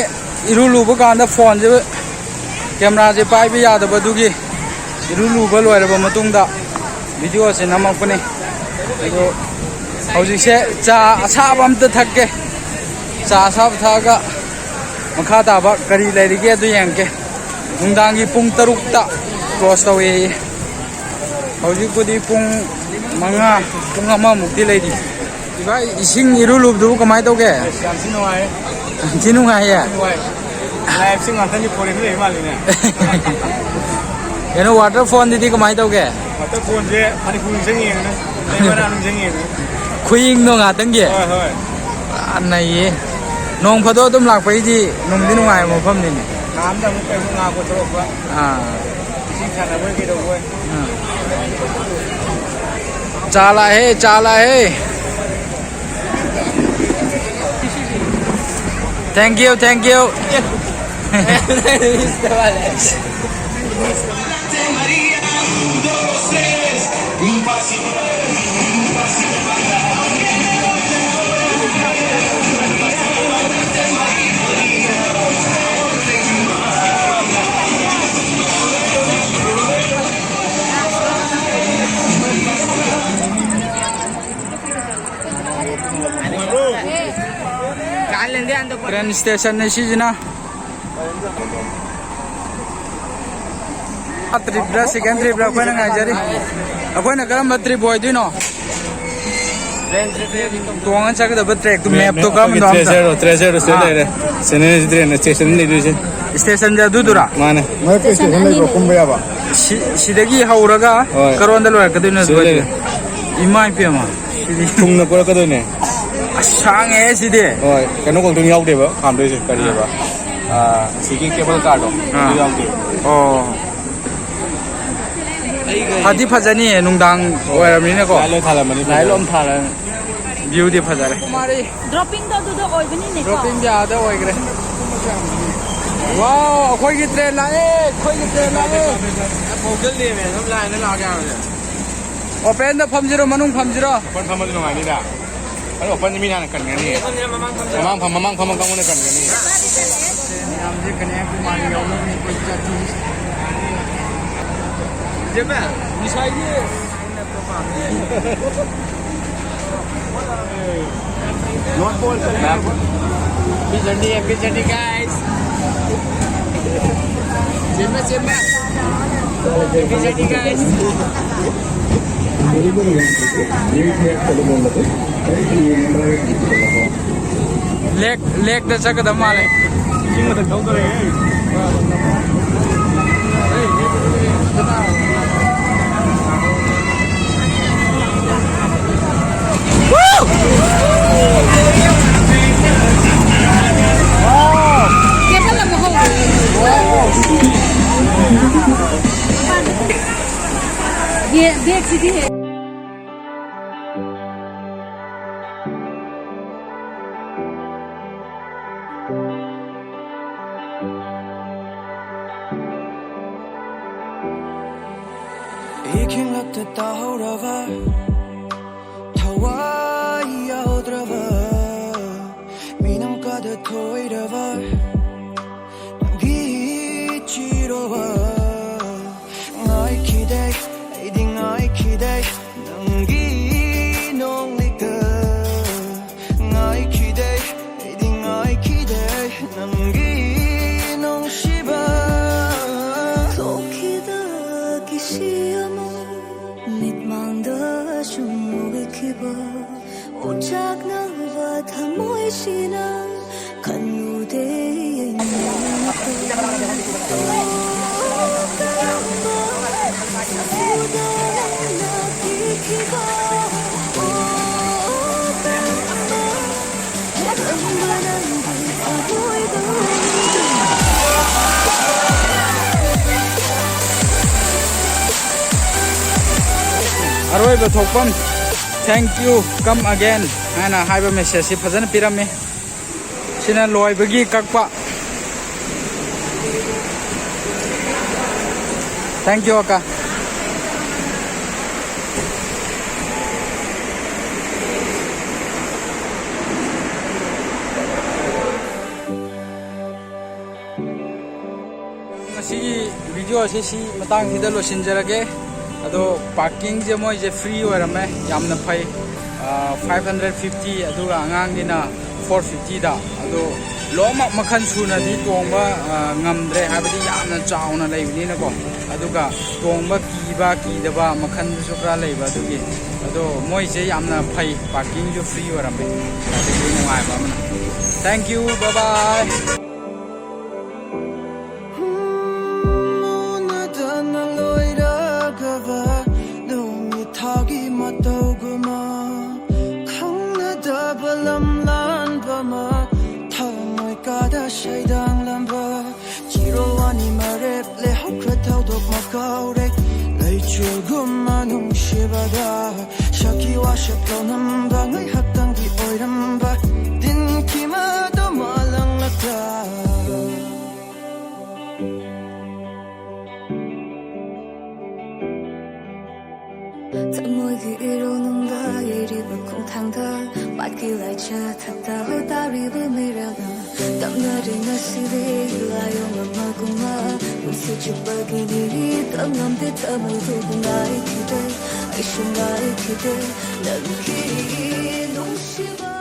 ꯏꯔꯨ ꯂꯨꯕ ꯀꯥꯟꯗ ꯐꯣꯟꯁꯦ, ꯀꯦꯃꯦꯔꯥꯁꯦ ꯄꯥꯏꯕ ꯌꯥꯗꯕꯗꯨꯒꯤ ꯏꯔꯨ ꯂꯨꯕ ꯂꯣꯏꯔꯕ ꯃꯇꯨꯡꯗ ꯚꯤꯗꯤꯑꯣꯁꯦ ꯅꯝꯃꯛꯄꯅꯤ꯫ ꯑꯗꯣ ꯍꯧꯖꯤꯛꯁꯦ ꯆꯥ ꯑꯁꯥꯕ ꯑꯝꯇ ꯊꯛꯀꯦ꯫ ꯆꯥ ꯑꯁꯥꯕ ꯊꯛꯑꯒ ꯃꯈꯥ ꯇꯥꯕ ꯀꯔꯤ ꯂꯩꯔꯤꯒꯦ ꯑꯗꯨ ꯌꯦꯡꯉꯛꯀꯦ꯫ ꯅꯨꯡꯗꯥꯡꯒꯤ ꯄꯨꯡ ꯇꯔꯨꯛꯇ ꯀ꯭ꯂꯣꯁ ꯇꯧꯋꯦꯌꯦ꯫ ꯍꯧꯖꯤꯛꯄꯨꯗꯤ ꯄꯨꯡ ꯃꯉꯥ, ꯄꯨꯡ ꯑꯃꯃꯨꯛꯇꯤ ꯂꯩꯔꯤ꯫ ꯏꯕꯥꯏ, ꯏꯁꯤꯡ ꯏꯔꯨ ꯂꯨꯕꯗꯨꯕꯨ ꯀꯃꯥꯏꯅ ꯇꯧꯒꯦ? ꯑꯁ, ꯌꯥꯝ ꯊꯤ ꯅꯨꯡꯉꯥꯏ꯫ ꯌꯥꯝ ꯊꯤ ꯅꯨꯡꯉꯥꯏꯌꯦ? ꯌꯥꯝ ꯅꯨꯡꯉꯥꯏ꯫ ꯂꯥꯏꯐꯁꯦ ꯉꯥꯛꯇꯪꯒꯤ ꯐꯣꯔꯦꯟꯗ ꯂꯩꯕ ꯃꯥꯜꯂꯤꯅꯦ꯫ ꯀꯩꯅꯣ, ꯋꯥꯇꯔꯐꯣꯟꯗꯨꯗꯤ ꯀꯃꯥꯏꯅ ꯇꯧꯒꯦ? ꯋꯥꯇꯔꯐꯣꯟꯁꯦ ꯃꯅꯤꯄꯨꯔ ꯅꯤꯡꯁꯤꯡꯉꯦꯅ, ꯂꯩꯃꯔꯥ ꯅꯤꯡꯁꯤꯡꯉꯦꯅ꯫ ꯈꯨꯌꯤꯡꯗꯣ ꯉꯥꯛꯇꯪꯒꯤ? ꯍꯣꯏ, ꯍꯣꯏ꯫ ꯄꯨꯔꯥ ꯅꯩꯌꯦ꯫ ꯅꯣꯡ ꯐꯥꯗꯣꯛ ꯑꯗꯨꯝ ꯂꯥꯛꯄꯩꯗꯤ ꯅꯨꯡꯗꯤ ꯅꯨꯡꯉꯥꯏꯕ ꯃꯐꯝꯅꯤꯅꯦ꯫ ꯊꯥ ꯑꯃꯗ ꯑꯃꯨꯛ ꯀꯩꯃꯨꯛ ꯉꯥ ꯀꯣꯏꯊꯣꯔꯛꯄ꯫ ꯑꯥ꯫ ꯏꯁꯤꯡ ꯁꯥꯟꯅꯕꯣꯏ ꯀꯩꯗꯧꯕꯣꯏ꯫ ꯎꯝ꯫ ꯆꯥ ꯂꯥꯛꯑꯦ, ꯆꯥ ꯂꯥꯛꯑꯦ꯫ Thank you, thank you. Train ꯁ꯭ꯇꯦꯁꯟꯅꯦ ꯁꯤꯁꯤꯅ꯫ ꯇ꯭ꯔꯤꯞꯂ, ꯁꯦꯀꯦꯟ ꯇ꯭ꯔꯤꯞꯂ ꯑꯩꯈꯣꯏꯅ ꯉꯥꯏꯖꯔꯤ꯫ ꯑꯩꯈꯣꯏꯅ ꯀꯔꯝꯕ ꯇ꯭ꯔꯤꯞ ꯑꯣꯏꯗꯣꯏꯅꯣ? ꯇꯣꯡꯉ ꯆꯠꯀꯗꯕ ꯇ꯭ꯔꯦꯛꯇꯨ, ꯃꯦꯞꯇꯣ ꯀꯔꯝꯕꯅꯣ ꯑꯝꯇ? ꯇ꯭ꯔꯦꯖꯔꯗꯣ, ꯇ꯭ꯔꯦꯖꯔꯗꯣ ꯁꯤꯗ ꯑꯥ꯫ ꯂꯩꯔꯦ꯫ ꯁꯤꯗꯅꯦ ꯇ꯭ꯔꯦꯟ ꯁ꯭ꯇꯦꯁꯟ ꯂꯩꯗꯣꯏꯁꯦ꯫ ꯁ꯭ꯇꯦꯁꯟꯁꯦ ꯑꯗꯨꯗꯨꯔꯥ? ꯃꯥꯅꯦ꯫ ꯃꯔꯛꯇ ꯁ꯭ꯇꯦꯁꯟ ꯂꯩꯕ꯭ꯔꯣ? ꯀꯨꯝꯕ ꯌꯥꯕ? ꯁꯤ-, ꯁꯤꯗꯒꯤ ꯍꯧꯔꯒ ꯍꯣꯏ꯫ ꯀꯔꯣꯟꯗ ꯂꯣꯏꯔꯛꯀꯗꯣꯏꯅꯣ ꯁꯤꯗ ꯑꯗꯨ ꯑꯣꯏꯗꯤ? ꯂꯩꯔꯦ꯫ ꯏꯃꯥ ꯏꯄꯦꯝꯃ, ꯁꯤꯗꯤ ꯊꯨꯡꯅ ꯀꯣꯏꯔꯛꯀꯗꯣꯏꯅꯦ꯫ ꯑꯁ, ꯁꯥꯡꯉꯦ ꯁꯤꯗꯤ꯫ ꯍꯣꯏ, ꯀꯩꯅꯣ ꯈꯛꯇꯪ ꯌꯥꯎꯗꯦꯕ ꯈꯥꯝꯗꯣꯏꯁꯦ, ꯀꯔꯤꯑꯕ? ꯑꯥ, ꯁꯤꯒꯤ ꯀꯦꯕꯜ ꯀꯥꯔꯗꯣ, ꯑꯥ꯫ ꯑꯗꯨ ꯌꯥꯎꯗꯦ꯫ ꯑꯣ꯫ ꯐꯗꯤ ꯐꯖꯅꯤꯌꯦ, ꯅꯨꯡꯗꯥꯡ ꯑꯣꯏꯔꯕꯅꯤꯅꯀꯣ꯫ ꯂꯥꯏꯠ ꯂꯣꯏ ꯊꯥꯜꯂꯝꯃꯅꯤ, ꯂꯥꯏꯠ ꯂꯣꯏ ꯐꯖꯅ꯫ ꯊꯥꯜꯂꯅꯤ꯫ ꯚ꯭ꯌꯨꯗꯤ ꯐꯖꯔꯦ꯫ ꯗ꯭ꯔꯣꯞꯄꯤꯡꯗꯣ ꯑꯗꯨꯗ ꯑꯣꯏꯕꯅꯤꯅꯦꯀꯣ꯫ ꯗ꯭ꯔꯣꯞꯄꯤꯡꯗꯤ ꯑꯥꯗ ꯑꯣꯏꯈ꯭ꯔꯦ꯫ ꯋꯥꯎ, ꯑꯩꯈꯣꯏꯒꯤ ꯇ꯭ꯔꯦꯟ ꯂꯥꯛꯑꯦ, ꯑꯩꯈꯣꯏꯒꯤ ꯇ꯭ꯔꯦꯟ ꯂꯥꯛꯑꯦ꯫ ꯍꯧꯖꯤꯜꯂꯦꯃꯦ, ꯑꯗꯨꯝ ꯂꯥꯏꯟꯗ ꯂꯥꯛꯑꯒꯦ ꯍꯥꯏꯕꯁꯦ꯫ ꯑꯣꯄꯦꯟꯗ ꯐꯝꯁꯤꯔꯣ, ꯃꯅꯨꯡ ꯐꯝꯁꯤꯔꯣ? ꯑꯣꯄꯟ ꯐꯝꯃꯗꯤ ꯅꯨꯡꯉꯥꯏꯅꯤꯗ꯫ ꯑꯗꯣ ꯑꯣꯄꯟꯗꯤ ꯃꯤꯅ ꯍꯥꯟꯅ ꯀꯟꯒꯅꯤ꯫ ꯃꯃꯥꯡ ꯐꯝ, ꯃꯃꯥꯡ ꯐꯝꯃ ꯀꯥꯡꯕꯨꯅ ꯀꯟꯒꯅꯤ꯫ ꯃꯌꯥꯝꯁꯦ ꯀꯟꯌꯥꯀꯨꯃꯥꯔꯤ ꯌꯧꯅꯕꯅꯤ ꯑꯩꯈꯣꯏ ꯆꯠꯇꯣꯏꯁꯦ꯫ ꯉꯁꯥꯏꯒꯤ Happy journey, happy journey, guys. ꯆꯦꯟꯕ, ꯆꯦꯟꯕ꯫ Happy journey, guys. ꯂꯦꯛ, ꯂꯦꯛꯇ ꯆꯠꯀꯗꯕ ꯃꯥꯜꯂꯦ꯫ ꯏꯁꯤꯡ ꯃꯊꯛ ꯊꯧꯗꯣꯔꯦ꯫ ये देख सीधी है। ꯏꯈꯤꯡꯂꯛꯇ ꯇꯥꯍꯧꯔꯕ ꯊꯋꯥꯏ ꯌꯥꯎꯗ꯭ꯔꯕ ꯃꯤꯅꯝ ꯀꯥꯗ ꯊꯣꯏꯔꯕ ꯅꯪꯒꯤ ꯆꯤꯔꯣꯕ ꯉꯥꯏꯈꯤꯗꯦ ꯑꯩꯗꯤ ꯉꯥꯏꯈꯤꯗꯦ ꯅꯪꯒꯤ ꯅꯣꯡꯂꯤꯛꯇ ꯉꯥꯏꯈꯤꯗꯦ ꯑꯩꯗꯤ ꯉꯥꯏꯈꯤꯗꯦ ꯅꯪꯒꯤ ꯅꯨꯡꯁꯤꯕ ꯊꯣꯛꯈꯤꯗ ꯀꯤꯁꯤ ꯑꯃ ꯃꯤꯠꯃꯥꯡꯗ ꯁꯨꯝ ꯎꯈꯤꯕ ꯑꯣꯆꯥꯛꯅꯕ ꯊꯃꯣꯏꯁꯤꯅ ꯈꯟꯂꯨꯗꯦ ꯑꯩꯅ ꯀꯔꯝꯕ ꯁꯥꯐꯨꯗ ꯅꯪꯅ ꯄꯤꯈꯤ ꯑꯔꯣꯏꯕ ꯊꯣꯛꯐꯝ, "Thank you, come again" ꯍꯥꯏꯅ ꯍꯥꯏꯕ message ꯁꯤ ꯐꯖꯅ ꯄꯤꯔꯝꯃꯤ꯫ ꯁꯤꯅ ꯂꯣꯏꯕꯒꯤ ꯀꯛꯄ꯫ Thank you, ꯑꯀꯥ꯫ ꯉꯁꯤꯒꯤ video ꯑꯁꯤ ꯁꯤ ꯃꯇꯥꯡꯁꯤꯗ ꯂꯣꯏꯁꯤꯟꯖꯔꯒꯦ꯫ ꯑꯗꯣ parking ꯁꯦ ꯃꯣꯏꯁꯦ free ꯑꯣꯏꯔꯝꯃꯦ, ꯌꯥꯝꯅ ꯐꯩ꯫ ꯑꯥ, five hundred fifty, ꯑꯗꯨꯒ ꯑꯉꯥꯡꯒꯤꯅ four fifty ꯗ꯫ ꯑꯗꯣ ꯂꯣꯏꯅꯃꯛ ꯃꯈꯜ ꯁꯨꯅꯗꯤ ꯇꯣꯡꯕ, ꯑꯥ, ꯉꯝꯗ꯭ꯔꯦ, ꯍꯥꯏꯕꯗꯤ ꯌꯥꯝꯅ ꯆꯥꯎꯅ ꯂꯩꯕꯅꯤꯅꯀꯣ꯫ ꯑꯗꯨꯒ ꯇꯣꯡꯕ ꯀꯤꯕ ꯀꯤꯗꯕ ꯃꯈꯜꯗꯨꯁꯨ ꯈꯔ ꯂꯩꯕ ꯑꯗꯨꯒꯤ꯫ ꯑꯗꯣ ꯃꯣꯏꯁꯦ ꯌꯥꯝꯅ ꯐꯩ, parking ꯁꯨ free ꯑꯣꯏꯔꯝꯃꯦ, ꯑꯗꯨꯒꯤ ꯅꯨꯡꯉꯥꯏꯕ ꯑꯃꯅ꯫ Thank you, bye bye꯫ ꯎꯅꯗꯅ ꯂꯣꯏꯔꯒꯕ ꯅꯨꯃꯤꯠ ꯊꯥꯒꯤ ꯃꯇꯧꯒꯨꯝꯅ, ꯈꯪꯅꯗꯕ ꯂꯝ ꯂꯥꯟꯕ ꯑꯃ, ꯊꯃꯣꯏ ꯀꯥꯗ ꯁꯩꯗꯥꯡꯂꯝꯕ ꯆꯤꯔꯣ ꯑꯅꯤ ꯃꯔꯦꯞ ꯂꯩꯍꯧꯈ꯭ꯔ ꯊꯧꯗꯣꯛ ꯃꯀꯥꯎꯔꯦ꯫ ꯂꯩꯆꯤꯜꯒꯨꯝꯅ ꯅꯨꯡꯁꯤꯕꯗ ꯁꯛꯈꯤ ꯋꯥꯁꯛ ꯂꯧꯅꯝꯕ ꯉꯥꯏꯍꯥꯛꯇꯪꯒꯤ ꯑꯣꯏꯔꯝꯕ ꯇꯤꯟꯈꯤ ꯃꯗꯨ ꯃꯥꯂꯪꯂꯛꯇ꯫ ꯊꯃꯣꯏꯒꯤ ꯏꯔꯣ ꯅꯨꯡꯗ ꯌꯩꯔꯤꯕ ꯈꯣꯡꯊꯥꯡꯗ, ꯄꯥꯠꯀꯤ ꯂꯥꯏꯆꯥ ꯊꯛꯇ ꯍꯨꯇꯥꯔꯤꯕ ꯃꯤꯔꯦꯜꯅ ꯇꯝꯅꯔꯤ ꯉꯁꯤꯗꯤ ꯂꯥꯏꯑꯣꯡ ꯑꯃꯒꯨꯝꯅ꯫ ꯄꯨꯟꯁꯤ ꯆꯨꯞꯄꯒꯤ ꯅꯤꯔꯤ ꯇꯝꯉꯝꯗꯦ ꯊꯃꯣꯏꯗꯨꯕꯨ ꯉꯥꯏꯈꯤꯗꯦ, ꯑꯩꯁꯨ ꯉꯥꯏꯈꯤꯗꯦ ꯅꯪꯒꯤ ꯅꯨꯡꯁꯤꯕ꯫